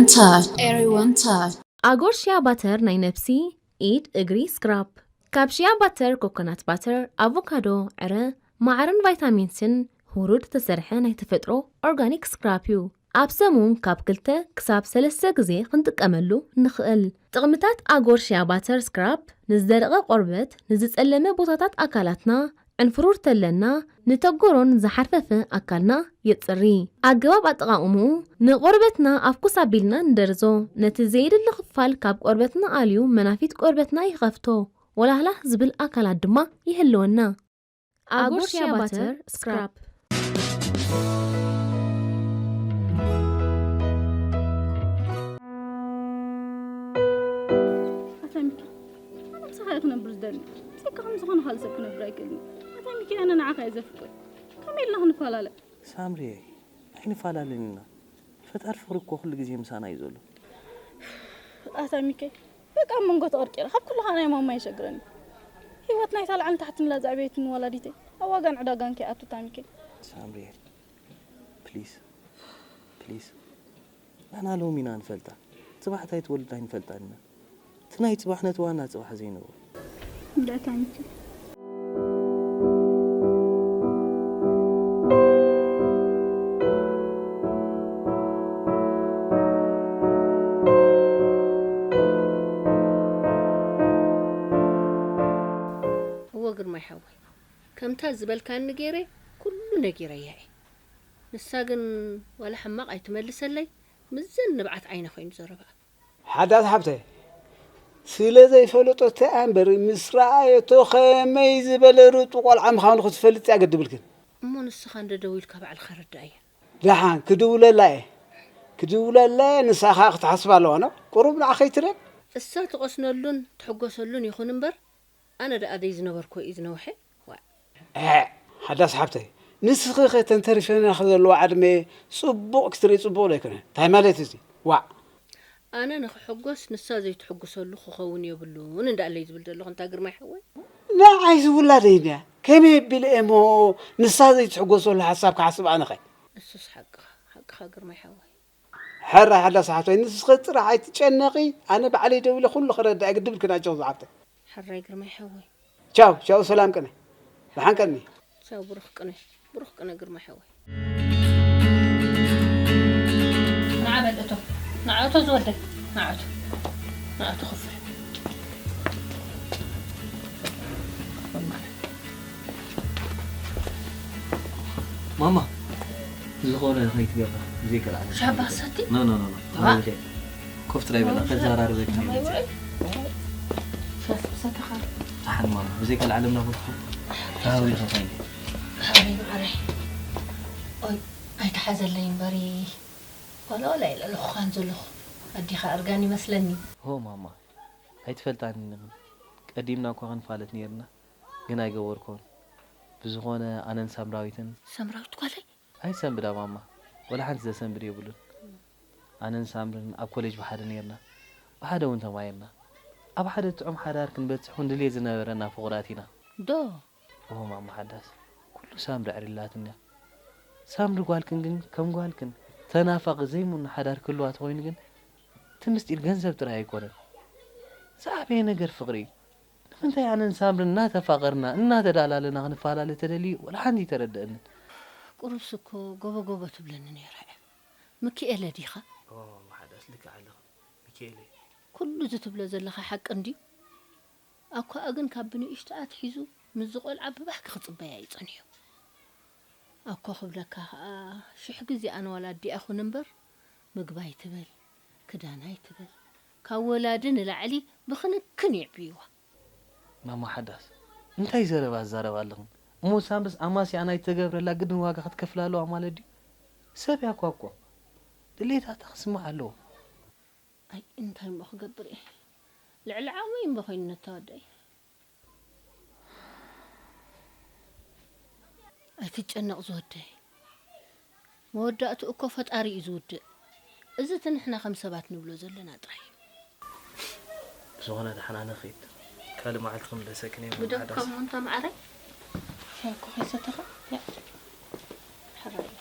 Touch. Everyone touch. ኣጎር ሽያ ባተር ናይ ነብሲ፣ ኢድ፣ እግሪ፣ ስክራፕ። ካብ ሽያ ባተር፣ ኮኮናት ባተር፣ ኣቮካዶ፣ ዕረ፣ ማዕርን ቫይታሚን ሲን ህሩድ ዝተሰርሐ ናይ ተፈጥሮ ኦርጋኒክ ስክራፕ እዩ። ኣብ ሰሙን ካብ ክልተ ክሳብ ሰለስተ ግዜ ክንጥቀመሉ ንኽእል። ጥቕምታት ኣጎር ሽያ ባተር ስክራፕ ንዝደረቐ ቆርበት፣ ንዝጸለመ ቦታታት ኣካላትና፣ ዕንፍሩር ተለና፣ ንተጎሮን ዝሓርፈፈ ኣካልና የጽሪ። ኣገባብ ኣጠቓቕምኡ ንቆርበትና ኣፍኩስ ኣቢልና ንደርዞ። ነቲ ዘየድሊ ክፋል ካብ ቆርበትና ኣልዩ መናፊት ቆርበትና ይኸፍቶ። ወላህላህ ዝብል ኣካላት ድማ ይህልወና። ኣጎር ሽያ ባተር ስክራፕ። ኣታ ሚኪ፣ ኣነ ምሳኻ እየ ክነብር ዝደሊ። ብዘይካ ከም ዝኾነ ካልእ ሰብ ክነብር ኣይክእልን። ኣታ ሚኪ፣ ኣነ ንዓኻ እየ ዘፍቅር። ከመይ ኢልና ክንፈላለ? ሳምሪየ፣ ኣይንፈላለን ኢና። ፈጣሪ ፍቕሪ እኮ ኩሉ ግዜ ምሳና እዩ ዘሎ። ኣታ ሚኪ፣ በቃ ኣብ መንጎ ተቐርቂረ፣ ካብ ኩሉ ኸኣ ናይ ማማ የሸግረኒ። ህይወት ናይታ ላዕልን ታሕትን ኢላ ዘዕበየትኒ ወላዲተይ ኣብ ዋጋን ዕዳጋን ከይኣቱ፣ ኣታ ሚኪ። ሳምሪየ፣ ፕሊስ፣ ፕሊስ። ንሕና ሎሚ ኢና ንፈልጣ። ጽባሕ እንታይ ትወልድ ኣይንፈልጣን ኢና። እቲ ናይ ጽባሕ ነቲ ዋና ጽባሕ ዘይነብሮ። እንዳ ኣታ ሚኪ። እወ ግርማይ ሓወይ፣ ከምታ ዝበልካኒ ገይረ ኩሉ ነጊረያ እየ። ንሳ ግን ዋላ ሕማቕ ኣይትመልሰለይ፣ ምዘን ንብዓት ዓይና ኮይኑ ዘረብኣ። ሓዳስ ሓብተይ፣ ስለ ዘይፈለጦ ተኣ እምበር ምስ ረኣየቶ ከመይ ዝበለ ርጡ ቆልዓ ምዃኑ ክትፈልጥ እያ ግድብልክን። እሞ ንስኻ እንደ ደዊልካ ባዕልኻ ረዳእያ። ደሓን ክድውለላ እየ። ክድውለላ እየ፣ ንሳ ኸኣ ክትሓስብ ኣለዋ። ኖ ቁሩብ ንዓ ከይትረብ። እሳ ትቐስነሉን ትሕጎሰሉን ይኹን እምበር፣ ኣነ ደኣ ዘይዝነበርኩ እዩ ዝነውሐ። ዋእ። ኤ፣ ሓዳስ ሓብተይ፣ ንስኺ ኸ ተንተሪፈና ዘለዋ ዕድመ ጽቡቕ ክትርኢ ጽቡቕ ዶ ኣይኮነን? እንታይ ማለት እዚ? ዋእ። ኣነ ንኽሕጎስ ንሳ ዘይትሕጉሰሉ ክኸውን የብሉን እንዳለይ ዝብል ዘለኹ እንታ ግርማይ ሓወይ። ንዓይ ዝውላደይ እንድያ። ከመይ ኣቢለ እየ እሞ ንሳ ዘይትሕጎሰሉ ሓሳብ ክሓስብ ኣነኸ? እሱስ ሓቅኻ፣ ሓቅኻ ግርማይ ሓወይ። ሕራይ ሓዳስ ሓብተይ፣ ንስኺ ጥራሕ ኣይትጨነቒ፣ ኣነ ባዕለይ ደዊለ ኩሉ ክረድእ ግድብልክን ኣጆኺ ዝሓፍተይ። ሕራይ ግርማይ ሓወይ። ቻው ቻው፣ ሰላም ቅነ፣ ደሓን ቀኒ። ቻው ብሩኽ ቅነ፣ ብሩኽ ቅነ ግርማይ ሓወይ። ንዓ በል እቶ፣ ንዓ እቶ ዝወደይ፣ ንዓ እቶ፣ ንዓ እቶ ክፍሕ። ማማ ዝኾነ ከይትገብራ ብዘይ ከልዓለ። ሻባ ሰቲ? ኖ ኖ ኖ ኖ። ተሃዊለ። ኮፍ ጥራይ በላ ከዘራርበኪ ነው። ሻፍ ሰተኻ። ተሓን ማማ ብዘይ ከልዓለ ምናኹ። ተሃዊለ ኸፋይ። ሓረይ ማዓረይ። ኦይ ኣይተሓዘለይ እምበሪ። ዋላ ዋላ ኢለ ኣለኹ ካን ዘለኹ። ኣዲኻ እርጋን ይመስለኒ። ሆ ማማ ኣይትፈልጣን። ቀዲምና እኳ ክንፋለት ነይርና። ግን ኣይገበርኩን። ብዝኾነ ኣነን ሳምራዊትን። ሳምራዊት ጓለይ? ኣይሰንብዳ ማማ፣ ወላ ሓንቲ ዘሰንብድ የብሉን። ኣነን ሳምርን ኣብ ኮሌጅ ብሓደ ነይርና። ብሓደ እውን ተማሂርና። ኣብ ሓደ ጥዑም ሓዳር ክንበጽሕ እውን ድልየት ዝነበረና ፍቑራት ኢና። ዶ? ኦሆ ማማ ሓዳስ፣ ኩሉ ሳምሪ ኣዕሊላትኒ እያ። ሳምሪ ጓልክን ግን ከም ጓልክን ተናፋቒ ዘይምኖ ሓዳር ክህልዋ ተኾይኑ ግን እቲ ምስጢር ገንዘብ ጥራይ ኣይኮነን። ዝዓበየ ነገር ፍቕሪ እዩ። ንምንታይ ኣነን ሳምርን እናተፋቐርና እናተዳላለና ክንፈላለ ተደልዩ ዋላ ሓንቲ ኣይተረደኣንን። ቁሩብስ እኮ ጎቦ ጎቦ ትብለኒ ነይራ እያ። ምኪኤለ ዲኻ? ኦ ማሓዳስ ልክዕ ኣለኺ። ሚኪኤለ። ኩሉ እዚ ትብሎ ዘለኻ ሓቂ እንድዩ። ኣኳኣ ግን ካብ ብንእሽቶኣ ኣትሒዙ ምስዚ ቆልዓ ብባህጊ ክጽበያ እዩ ጸኒሑ። ኣኮ ክብለካ ኸኣ ሽሕ ግዜ ኣነ ዋላ ኣዲኣ ኩን እምበር ምግባይ ትበል ክዳናይ ትበል ካብ ወላዲ ንላዕሊ ብኽንክን የዕብይዋ። ማማ ሓዳስ እንታይ ዘረባ ትዛረባ ኣለኽን? እሞ ሳምርስ ኣማስያ ናይ ተገብረላ ግድን ዋጋ ክትከፍላ ኣለዋ ማለት ድዩ? ሰብ እያ እኳ እኮ ድሌታታ ክስማዕ ኣለዎ። ኣይ እንታይ እሞ ክገብር እየ ልዕሊ ዓቕመይ እሞ ኮይኑ ነታ ወደይ። ኣይትጨነቕ ዝወደይ። መወዳእትኡ እኮ ፈጣሪ እዩ ዝውድእ። እዚ እቲ ንሕና ከም ሰባት ንብሎ ዘለና ጥራይ እዩ። ብዝኾነ ደሓና ንኺድ። ካልእ መዓልቲ ክምለሰክን እየ። ብደም ከም ሙንታ ማዓረይ ሻይ እኮ ከይሰተኻ። ያ። ሕራይ እያ።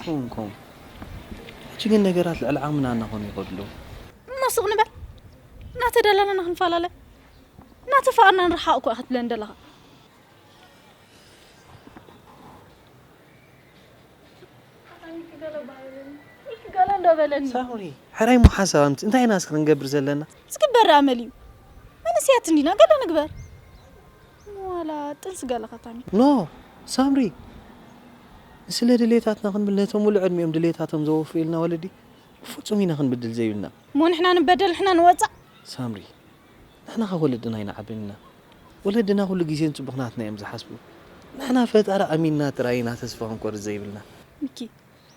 ከምኡ ከምኡ። ሕጂ ግን ነገራት ልዕሊ ዓቕምና እናኾኑ ይኸዱ ኣለዉ። እሞ ስቕ ንበል። እናተዳላና ንኽንፈላለ፣ እናተፋቐርና ንርሓቕ እኮ ክትብለኒ ዘለኻ። ገለ እንዳበለኒ። ሳምሪ፣ ሕራይ እሞ ሓሳብ ኣምጽእ። እንታይ ኢና እስኪ ክንገብር ዘለና? ዝግበር ኣመል እዩ። መንእሰያት እንዲና፣ ገለ ንግበር። ዋላ ጥንሲ ገለ ኸታሚ። ኖ፣ ሳምሪ፣ ስለ ድሌታትና ክንብል ነቶም ሙሉእ ዕድሚኦም ድሌታቶም ዘወፍዩ ኢልና ወለዲ ብፍጹም ኢና ክንብድል ዘይብልና። እሞ ንሕና ንበደል፣ ንሕና ንወጻእ? ሳምሪ፣ ንሕና ካብ ወለድና ኣይንዓብን ኢና። ወለድና ኩሉ ግዜ ንጽቡቕ ናትና እዮም ዝሓስቡ። ንሕና ፈጣሪ ኣሚንና ጥራይ ኢና ተስፋ ክንቆርጽ ዘይብልና። ሚኪ፣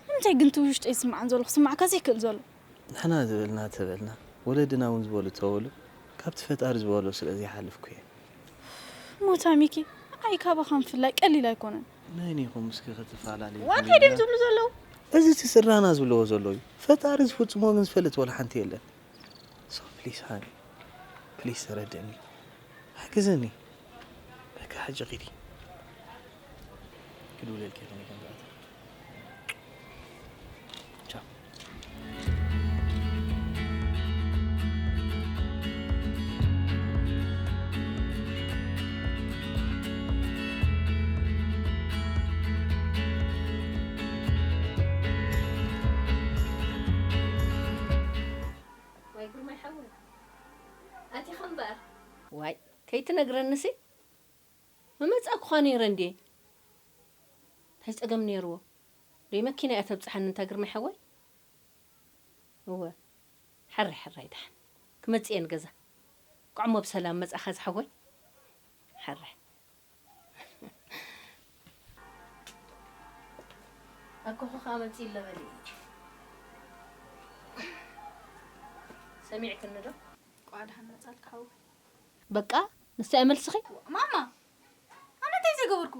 ንምንታይ ግን እቲ ውሽጠይ ዝስምዓን ዘሎ ክስምዓካ ዘይክእል ዘሎ? ንሕና ዝበልና ተበልና፣ ወለድና እውን ዝበሉ ተበሉ፣ ካብቲ ፈጣሪ ዝበሎ ስለ ዘይሓልፍኩ እየ። ሞታ ሚኪ፣ ኣይ ካባኻ ምፍላይ ቀሊል ኣይኮነን። መን ኢኹም እስኪ ክትፈላለዩ ዋት ትብሉ? ሄድም ዝብሉ ዘለዉ? እዚ እቲ ስድራና ዝብልዎ ዘለዉ እዩ። ፈጣሪ ዝፍጽሞ ግን ዝፈልጥ ወላ ሓንቲ የለን። So please ሃኒ፣ please ተረድእኒ፣ ሓግዝኒ። በቃ ሕጂ ኺዲ። ክድውለልኪ ከመይ ከም ዝኣተወ። ቻው። ዋይ ግርማይ ሓወይ፣ ኣቲኻ እምበኣር። ዋይ፣ ከይትነግረንሲ? ምመጻእኩኻ ነይረ እንድየ። እንታይ ጸገም ነይርዎ? ደይ መኪና እያ ተብጽሓኒ እንታ ግርማይ ሓወይ? እወ። ሕራይ፣ ሕራይ ደሓን። ክመጽእ እየ ንገዛ። እንቋዕ እሞ ብሰላም መጻኻ ዝሓወይ። ሕራይ። ኣኮኹ ከኣ መጺእ ኣለበሊ። ሰሚዕክኒ ዶ? እንቋዕ ደሓን መጻልካ ሓወይ። በቃ፣ ንሳ እያ መልስኺ? ማማ፣ ኣነ እንታይ ዘይገበርኩ?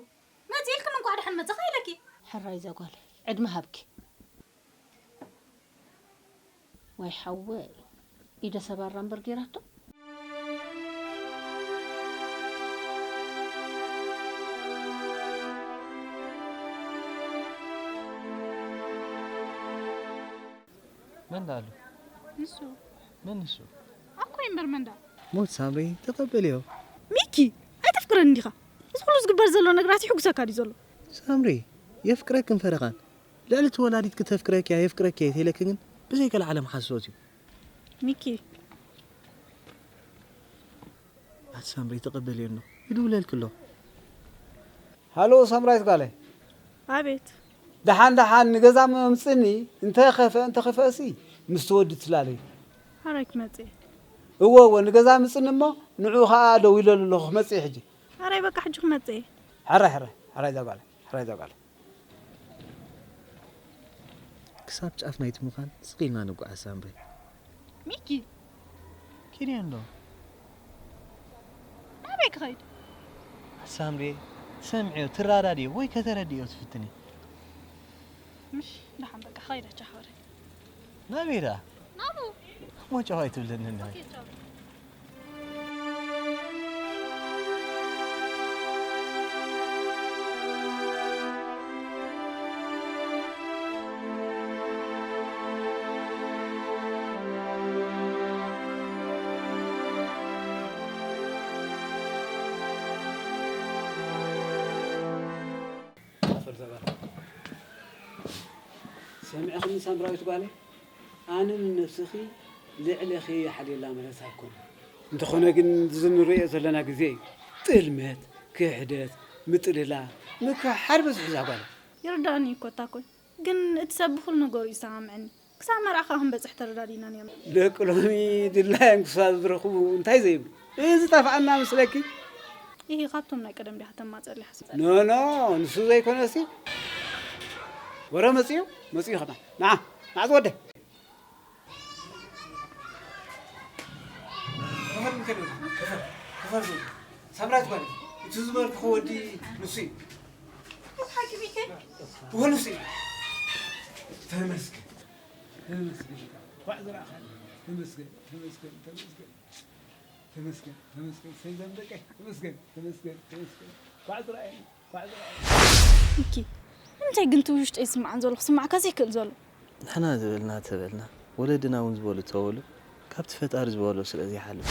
መጺእ ኢልክኒ እንቋዕ ደሓን መጻኻ ኢለኪ። ሕራይ እዛ ጓለይ፣ ዕድመ ሃብኪ። ዋይ ሓወይ፣ ኢደ ሰባራ እምበር ጌራቶ። መን ደኣ ኣሎ? ንሱ። መን ንሱ? ኣኮይ እምበር መን ደኣ? ሞት ሳምሪ፣ ተቐበልዮ። ሚኪ፣ ኣይተፍቅረኒ ዲኻ? እዚ ኩሉ ዝግበር ዘሎ ነገራት ይሕጉሰካ ድዩ ዘሎ? ሳምሪ፣ የፍቅረክን ፈረቓን። ልዕሊ እቲ ወላዲትኪ ተፍቅረኪ እያ፣ የፍቅረኪ እየ ተይለኪ ግን ብዘይ ገለ ዓለም ሓሶት እዩ። ሚኪ። ኣቲ ሳምሪ፣ ተቐበልዮ እኖ። ይድውለልኪ ኣሎ። ሃሎ ሳምራይት ጓለይ። ኣቤት። ደሓን ደሓን ንገዛ ምምጽኒ፣ እንተ ኸፍአ እንተ ኸፍአሲ ምስቲ ወዲ ትላለዩ። ኣራይ ክመጽእ። እወ እወ ንገዛ ምጽኒ እሞ ንዑ ኸኣ ደዊለሉ ኣለኹ ክመጽእ ሕጂ። ኣራይ በቃ ሕጂ ክመጽእ። ሕራይ ሕራይ ሕራይ እዛ ጓለይ ሕራይ እዛ ጓለይ። ክሳብ ጫፍ ናይቲ ምዃን ስቕ ኢልና ንጓዓዝ ሳምሪ። ሚኪ! ኪድዮ እንዶ። ናበይ ክኸይድ? ሳምሪ፣ ትሰምዕዮ፣ ትረዳድዮ ወይ ከተረድእዮ ትፍትኒ? ምሽ፣ ደሓን በቃ፣ ኸይደ፣ ቻው፣ ሓወረ። ናበይ ደኣ? ናብኡ። እሞ ቻው ኣይትብለኒ እንዳ። ኦኬ፣ ቻው። ሰሚዕኽኒ ሳምራዊት ጓለይ? ኣነ ንነብስኺ ልዕሌኺ እየ ሓልየላ ማለት ኣይኮነን። እንተኾነ ግን እዚ ንርእዮ ዘለና ግዜ እዩ። ጥልመት፣ ክሕደት፣ ምጥልላ፣ ምክሕሓድ በዚሑ እዛ ጓለይ። ይርድኣኒ እዩ እኮ ታኮይ። ግን እቲ ሰብ ብኹሉ ነገሩ እዩ ዝሰማምዐኒ። ክሳብ መርዓ ከኣ ክንበጽሕ ተረዳዲእና ነይርና። ደቂ ሎሚ ድላዮም ክሳብ ዝረኽቡ እንታይ ዘይብሉ። እዚ ጠፍኣና መስለኪ? ኢሂ፣ ካብቶም ናይ ቀደም ዲኻ ተማጽእ ኣለኻ? ኖ፣ ኖ፣ ንሱ ዘይኮነሲ። ወረ መጺኡ፣ መጺኡ ኸማ። ንዓ፣ ንዓ ዝወደ። ክፈል ምከድ፣ ክፈል፣ ክፈል ዝብል። ሳምራዊት ጓል፣ እቲ ዝበልኩ ወዲ ንሱ እዩ። ሓቂ ሚካኤል? እወ፣ ንሱ እዩ። ተመስገን፣ ተመስገን። እንኳዕ ዝረኣኻኒ። ተመስገን፣ ተመስገን፣ ተመስገን። ተመስገን፣ ተመስገን። ሰይዛም ደቀይ፣ ተመስገን፣ ተመስገን፣ ተመስገን። እንኳዕ ዝረኣየኒ፣ እንኳዕ ዝረኣየኒ። ሚኪ፣ እንታይ ግን እቲ ውሽጠይ ዝስምዓን ዘሎ ክስማዕካ ዘይክእል ዘሎ? ንሕና ዝበልና ተበልና፣ ወለድና እውን ዝበሉ ተበሉ፣ ካብቲ ፈጣሪ ዝበሎ ስለ ዘይሓልፍ።